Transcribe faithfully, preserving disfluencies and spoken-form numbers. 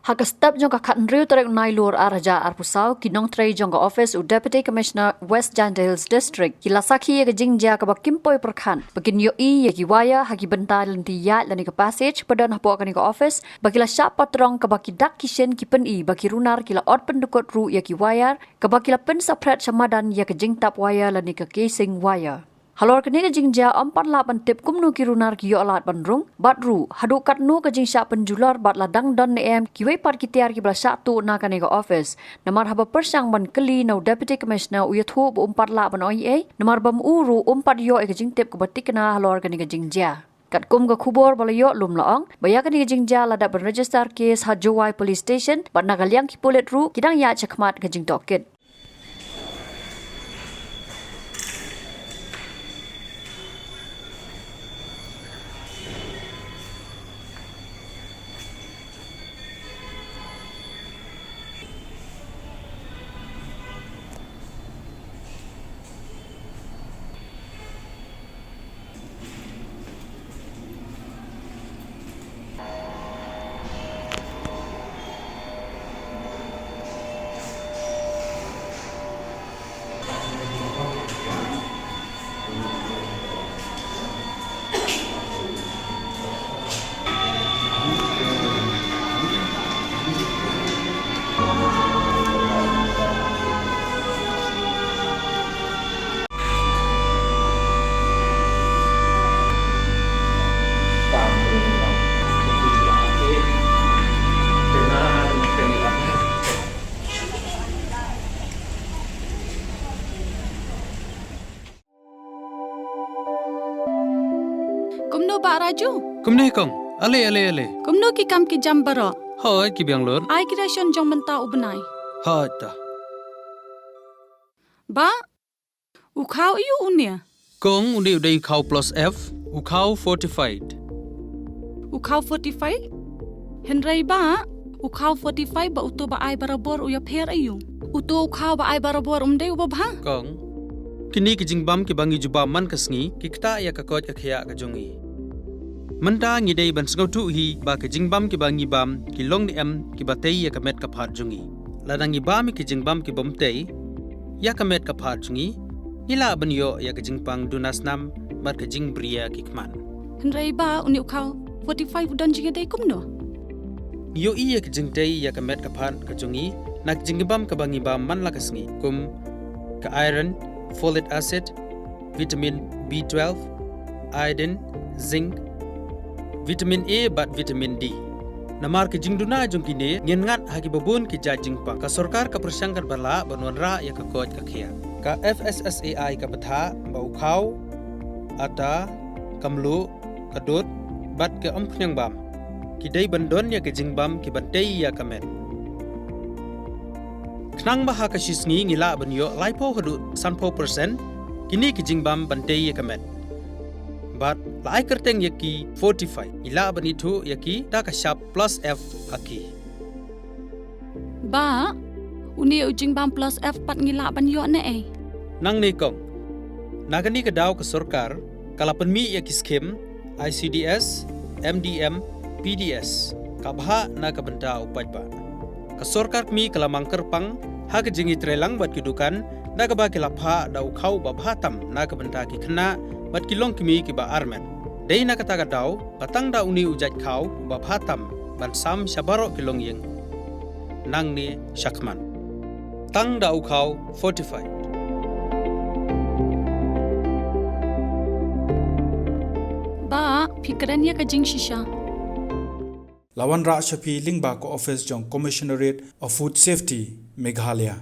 Ha ka step jong ka khathynriew tarik Nailur arhajar arphew saw, ki nongtrei jong ka office u Deputy Commissioner West Jaintia Hills District ki la sakhi ïa ka jingjia kaba kim poi pyrkhat ba kin ïohi ïa ki wire ha ki bynta lynti ïaid lane ka passage ba don hapoh kane ka office ba ki la shah patrong, kaba ki dak ki shin ki pyni ba ki runar ki la ot pyndukut ruh ïa ki wire, kaba ki la pynsaphriang sha madan ïa ka jingtap wire lane ka casing wire. Halor kane ka jingjia ym pat lah ban tip kumno ki runar ki ïoh lad ban rung bad ruh haduh katno ka jingshah pynjulor bad la dang don ne em kiwei pat ki tiar kiba la shah tuh na kane ka office. Namar haba pyrshang ban kylli na u Deputy Commissioner, u ïathuh ba um pat lah ban ong ei ei, namar ba ma u ruh um pat ïoh ïa ka jingtip kaba thikna halor kane ka jingjia. Katkum ka khubor ba la ïoh lum la ong ba ïa kane ka jingjia la dep ban register case ha Jowai Police Station bad na ka liang ki pulit ruh ki dang ïaid shakhmat ka jingtohkit. Kumno Bah Raju? Kumne kong. Ale, ale, ale. Kumno ki kam ki jam baroh? Hooid, ki biang lut. Ai ki ration jong mynta u bnai. Hooid ta. Bah, u khaw aiu une? Kong, une u dei u khaw plus F, u khaw fortified. U khaw fortified? Hynrei Bah, u khaw fortified bad uto ba ai barabor u ïapher aiu? Uto u khaw ba ai barabor um dei uba bha? Kong, kine ki jingbam kiba ngi ju bam man ka sngi ki ktah ïa ka koit ka khiah ka jong ngi. Mynta ngi dei ban sngewthuh hi ba ki jingbam kiba ngi bam ki long ne em kiba tei ïa ka met ka phad jong ngi. Lada ngi bam ïa ki jingbam kibym tei ïa ka met ka phad jong ngi, ngi lah ban ïoh ïa ka jingpang duna snam bad ka jingbriew ki khmat. Hynrei Bah, une u khaw fortified u don jingïadei kumno? Ngi ïohi ïa ka jingtei ïa ka met ka phad ka jong ngi na ka jingbam kaba ngi bam man la ka sngi, kum ka iron, folic acid, vitamin B twelve, iodine, zinc, vitamin A bad vitamin D. Namar ka jingduna jong kine, ngin ngat ha kiba bun ki jait jingpang. Ka sorkar ka pyrshang katba lah ban wanrah ïa ka koit ka khiah. Ka F S S A I ka batai ba u khaw, ata, ka mluh, ka dud bad ka umphniang bam ki dei ban don ïa ki jingbam kiban tei ïa ka met. Khnang ba ha ka shi sngi ngi lah ban ïoh laiphew haduh sanphew percent kine ki jingbam ban tei ïa ka met. Bad la ai kyrteng ïa ki fortified, ngi lah ban ithuh ïa ki da ka shap plus F ha ki. Bah, une u jingbam plus F pat ngi lah ban ïoh ne ei? Nangne kong, na kane ka daw ka sorkar ka la pynmih ïa ki skim I C D S, M D M, P D S, ka bha na ka bynta u paidbah. Ka sorkar kmie ka la mang kyrpang ha ka jingïatreilang bad ki dukan da kaba ki la phah da u khaw uba bha tam na ka bynta ki khynnah bad ki longkmie kiba armet. Dei na kata ka daw ba tang da une u jait khaw uba bha tam ban sam sha baroh ki longïing nangne shakhmat. Tang da u khaw fortified. Bah, phi kren ïa ka jingshisha. La wanrah sha phi lyngba ka office jong Commissionerate of Food Safety, Meghalaya.